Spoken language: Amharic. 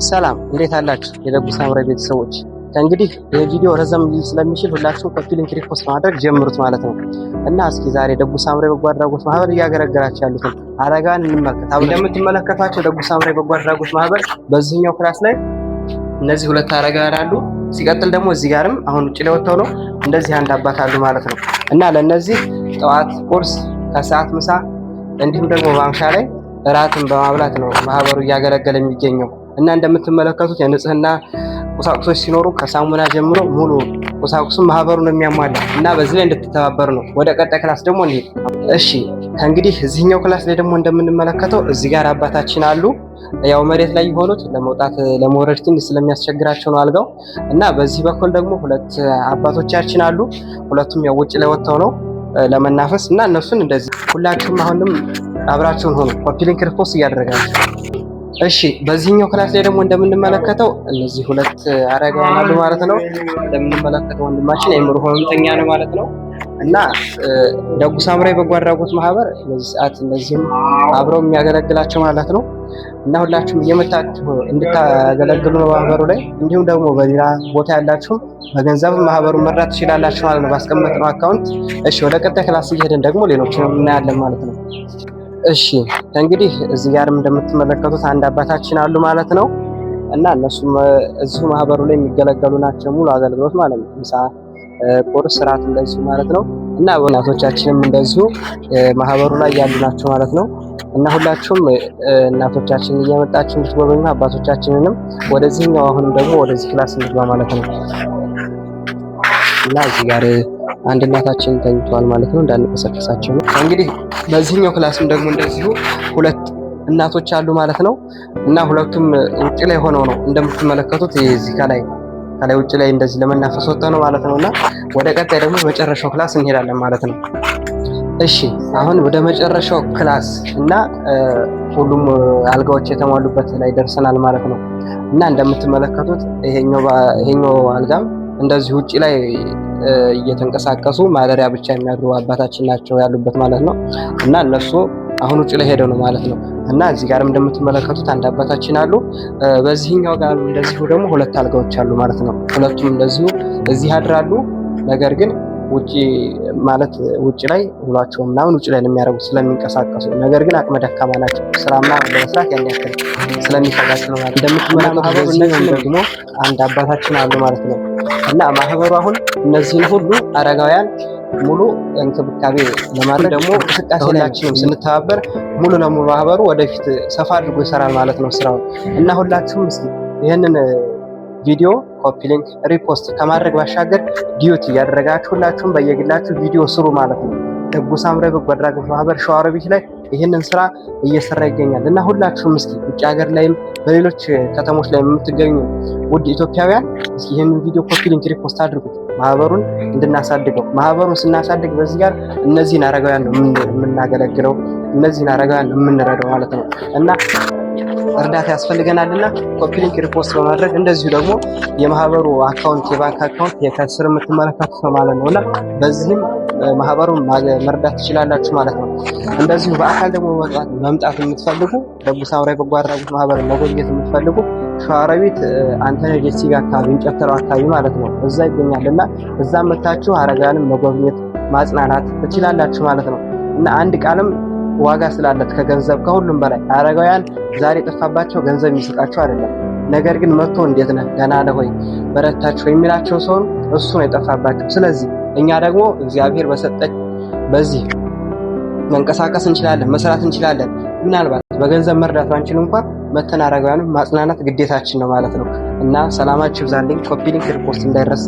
ሰላም፣ እንዴት አላችሁ የደጉ ሳምራዊ ቤተሰቦች? ከእንግዲህ ይህ ቪዲዮ ረዘም ሊል ስለሚችል ሁላችሁም copy link repost ማድረግ ጀምሩት ማለት ነው። እና እስኪ ዛሬ ደጉ ሳምራዊ በጎ አድራጎት ማህበር እያገለገላቸው ያሉትን አረጋውያን እንመልከት። እንደምትመለከቷቸው ደጉ ሳምራዊ በጎ አድራጎት ማህበር በዚህኛው class ላይ እነዚህ ሁለት አረጋውያን አሉ። ሲቀጥል ደግሞ እዚህ ጋርም አሁን ውጭ ላይ ወጥተው ነው እንደዚህ አንድ አባት አሉ ማለት ነው። እና ለእነዚህ ጠዋት ቁርስ፣ ከሰዓት ምሳ፣ እንዲሁም ደግሞ ማምሻ ላይ እራትን በማብላት ነው ማህበሩ እያገለገለ የሚገኘው። እና እንደምትመለከቱት የንጽህና ቁሳቁሶች ሲኖሩ ከሳሙና ጀምሮ ሙሉ ቁሳቁሱን ማህበሩ ነው የሚያሟላ እና በዚህ ላይ እንድትተባበሩ ነው። ወደ ቀጣይ class ደግሞ እንሂድ። እሺ፣ ከእንግዲህ እዚህኛው class ላይ ደግሞ እንደምንመለከተው እዚህ ጋር አባታችን አሉ። ያው መሬት ላይ የሆኑት ለመውጣት ለመውረድ ትንሽ ስለሚያስቸግራቸው ነው አልጋው። እና በዚህ በኩል ደግሞ ሁለት አባቶቻችን አሉ። ሁለቱም ያው ውጭ ላይ ወጥተው ነው ለመናፈስ። እና እነሱን እንደዚህ ሁላችሁም አሁንም አብራችሁን ሆኑ፣ copy link repost እያደረጋችሁ። እሺ፣ በዚህኛው class ላይ ደግሞ እንደምንመለከተው እነዚህ ሁለት አረጋውያን አሉ ማለት ነው። እንደምንመለከተው ወንድማችን የአእምሮ ህመምተኛ ነው ማለት ነው። እና ደጉ ሳምራዊ በጎ አድራጎት ማህበር በዚህ ሰዓት እነዚህም አብረው የሚያገለግላቸው ማለት ነው። እና ሁላችሁም እየመጣችሁ እንድታገለግሉ ነው ማህበሩ ላይ። እንዲሁም ደግሞ በሌላ ቦታ ያላችሁም በገንዘብ ማህበሩን መርዳት ትችላላችሁ ማለት ነው ባስቀመጥነው account። እሺ፣ ወደ ቀጣይ class እየሄድን ደግሞ ሌሎችንም እናያለን ማለት ነው። እሺ፣ እንግዲህ እዚህ ጋርም እንደምትመለከቱት አንድ አባታችን አሉ ማለት ነው። እና እነሱም እዚሁ ማህበሩ ላይ የሚገለገሉ ናቸው። ሙሉ አገልግሎት ማለት ነው። ምሳ፣ ቁርስ፣ እራት እንደዚሁ ማለት ነው። እና እናቶቻችንም እንደዚሁ ማህበሩ ላይ ያሉ ናቸው ማለት ነው። እና ሁላችሁም እናቶቻችንን እየመጣችሁ እንድትጎበኙ፣ አባቶቻችንንም። ወደዚህኛው አሁንም ደግሞ ወደዚህ class እንግባ ማለት ነው። እና እዚህ ጋር አንድ እናታችን ተኝተዋል ማለት ነው። እንዳንቀሰቅሳቸው ነው። እንግዲህ በዚህኛው class ም ደግሞ እንደዚሁ ሁለት እናቶች አሉ ማለት ነው። እና ሁለቱም ውጭ ላይ ሆነው ነው እንደምትመለከቱት፣ እዚህ ከላይ ከላይ ውጭ ላይ እንደዚህ ለመናፈስ ወጥተው ነው ማለት ነው። እና ወደ ቀጣይ ደግሞ መጨረሻው class እንሄዳለን ማለት ነው። እሺ፣ አሁን ወደ መጨረሻው class እና ሁሉም አልጋዎች የተሟሉበት ላይ ደርሰናል ማለት ነው። እና እንደምትመለከቱት ይሄኛው አልጋም እንደዚህ ውጭ ላይ እየተንቀሳቀሱ ማደሪያ ብቻ የሚያድሩ አባታችን ናቸው ያሉበት ማለት ነው። እና እነሱ አሁን ውጭ ላይ ሄደው ነው ማለት ነው። እና እዚህ ጋርም እንደምትመለከቱት አንድ አባታችን አሉ። በዚህኛው ጋር እንደዚሁ ደግሞ ሁለት አልጋዎች አሉ ማለት ነው። ሁለቱም እንደዚሁ እዚህ ያድራሉ። ነገር ግን ውጪ ማለት ውጭ ላይ ውሏቸው ምናምን ውጭ ላይ ነው የሚያደርጉት ስለሚንቀሳቀሱ። ነገር ግን አቅመ ደካማ ናቸው። ስራ ምናምን ለመስራት ያን ያክል ስለሚከብዳቸው ነው ማለት። እንደምትመለከቱት በዚህኛውም ደግሞ አንድ አባታችን አሉ ማለት ነው። እና ማህበሩ አሁን እነዚህን ሁሉ አረጋውያን ሙሉ እንክብካቤ ለማድረግ ደግሞ እንቅስቃሴ ሁላችንም ስንተባበር ሙሉ ለሙሉ ማህበሩ ወደፊት ሰፋ አድርጎ ይሰራል ማለት ነው ስራውን። እና ሁላችሁም እስኪ ይህንን ቪዲዮ copy link repost ከማድረግ ባሻገር duet እያደረጋችሁ ሁላችሁም በየግላችሁ ቪዲዮ ስሩ ማለት ነው። ደጉ ሳምራዊ በጎ አድራጎት ማህበር ሸዋሮቢት ላይ ይህንን ስራ እየሰራ ይገኛል። እና ሁላችሁም እስኪ ውጭ ሀገር ላይም በሌሎች ከተሞች ላይ የምትገኙ ውድ ኢትዮጵያውያን እስኪ ይህንን ቪዲዮ copy link repost አድርጉት፣ ማህበሩን እንድናሳድገው። ማህበሩን ስናሳድግ በዚህ ጋር እነዚህን አረጋውያን ነው የምናገለግለው፣ እነዚህን አረጋውያን ነው የምንረዳው ማለት ነው። እና እርዳታ ያስፈልገናልና copy link repost በማድረግ፣ እንደዚሁ ደግሞ የማህበሩ account የባንክ account ከስር የምትመለከቱት ነው ማለት ነው። እና በዚህም ማህበሩን መርዳት ትችላላችሁ ማለት ነው። እንደዚሁ በአካል ደግሞ መምጣት የምትፈልጉ፣ ደጉ ሳምራዊ በጎ አድራጎት ማህበርን መጎብኘት የምትፈልጉ ሸዋሮቢት አንተነህ ጀሲጋ አካባቢ፣ እንጨት ተራው አካባቢ ማለት ነው፣ እዛ ይገኛል። እና እዛ መታችሁ አረጋውያንን መጎብኘት ማጽናናት ትችላላችሁ ማለት ነው። እና አንድ ቃልም ዋጋ ስላለት ከገንዘብ ከሁሉም በላይ። አረጋውያን ዛሬ የጠፋባቸው ገንዘብ የሚሰጣቸው አይደለም። ነገር ግን መጥቶ እንዴት ነህ፣ ደህና ነህ ወይ፣ በረታችሁ የሚላቸው ሰው እሱ ነው የጠፋባቸው። ስለዚህ እኛ ደግሞ እግዚአብሔር በሰጠች በዚህ መንቀሳቀስ እንችላለን፣ መስራት እንችላለን። ምናልባት በገንዘብ መርዳት ባንችል እንኳን መተን አረጋውያንን ማጽናናት ግዴታችን ነው ማለት ነው። እና ሰላማችሁ ይብዛልኝ። Copy link repost እንዳይረሳ።